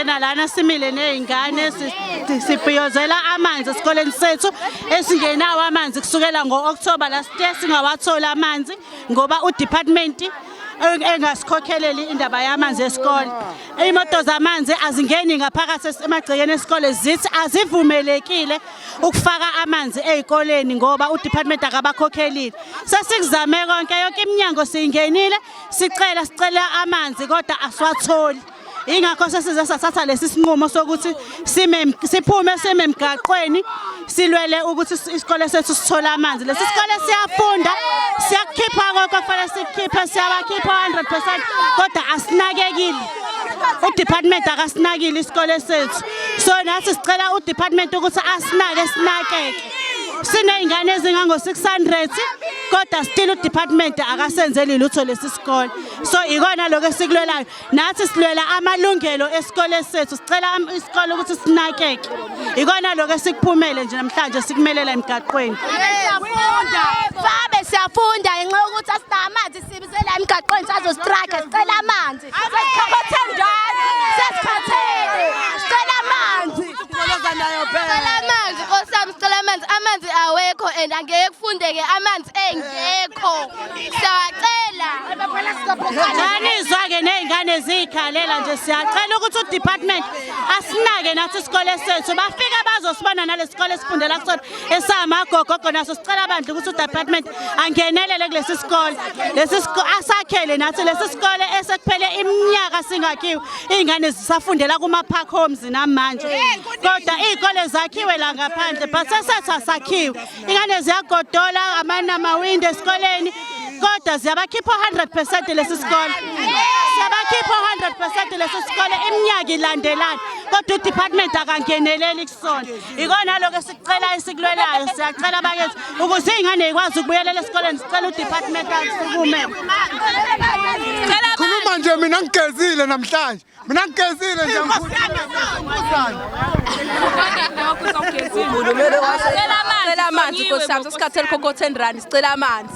Singena lana simile nezingane, sibhiyozela amanzi esikoleni sethu esingenawo amanzi kusukela ngo-October last year. Singawatholi amanzi ngoba udepartment engasikhokheleli indaba yamanzi esikole. Iy'moto zamanzi azingeni ngaphakathi emagcekeni esikole, zithi azivumelekile ukufaka amanzi ey'koleni ngoba udepartment akabakhokhelile. Sesikuzame konke, yonke iminyango siyingenile, sicela amanzi kodwa asiwatholi. Ingakho sesize sathatha lesi sinqumo sokuthi sime, siphume, sime emgaqweni, silwele ukuthi isikole sethu sithole amanzi. Lesi sikole siyafunda, siyakukhipha konke okufanele sikukhiphe, siyabakhipha 100%, kodwa asinakekile. Udepartment akasinakile isikole sethu, so nathi sicela udepartment ukuthi asinake, sinakeke. Siney'ngane ezingango-600 kodwa still udepartment akasenzeli lutho lesi sikole. So ikona lokho esikulwelayo nathi, silwela amalungelo esikole sethu, sicela isikole ukuthi sinakeke. Ikona lokho esikuphumele nje namhlanje, sikumelela emgaqweni. Siyafunda fabe, siyafunda. Ngenxa yokuthi asinawo amanzi, sibizela emgaqweni, sazostrike. Sicela amanzi, sesikhathele, sesikhathele, sicela amanzi. Sicela amanzi, Nkosi yami, sicela amanzi. Amanzi awekho and angeke kufundeke amanzi engekho. Siyawacela. Nganizwa-ke ney'ngane ziy'khalela nje. Siyacela ukuthi udepartment asinake nathi isikole sethu. Bafika bazosibona nale sikole esifundela kusona esamagogogo naso. Sicela bandla ukuthi udepartment angenelele kulesi sikole, lesi asakhele nathi lesi sikole esekuphele iminyaka singakhiwe. Iy'ngane zisafundela kuma-park homes namanje, kodwa iy'kole zakhiwe la ngaphandle, but sesethu asakhiwe. Ingane ziyagodola, amanamawindi esikoleni, kodwa ziyabakhipha 100% lesi sikole, siyabakhipha 100% lesi sikole iminyaka ilandelana, kodwa udepartment akangeneleli kusona. Ikona lokho esikucelayo, esikulwelayo. Siyacela bakithi, ukuze iy'ngane y'kwazi ukubuyelela esikoleni, sicela udepartment asukume. Khuluma nje, mina ngigezile namhlanje, mina ngigezile nje. Sicela amanzi, Nkosi yami, sesikhathele khokho 10 rand, sicela amanzi.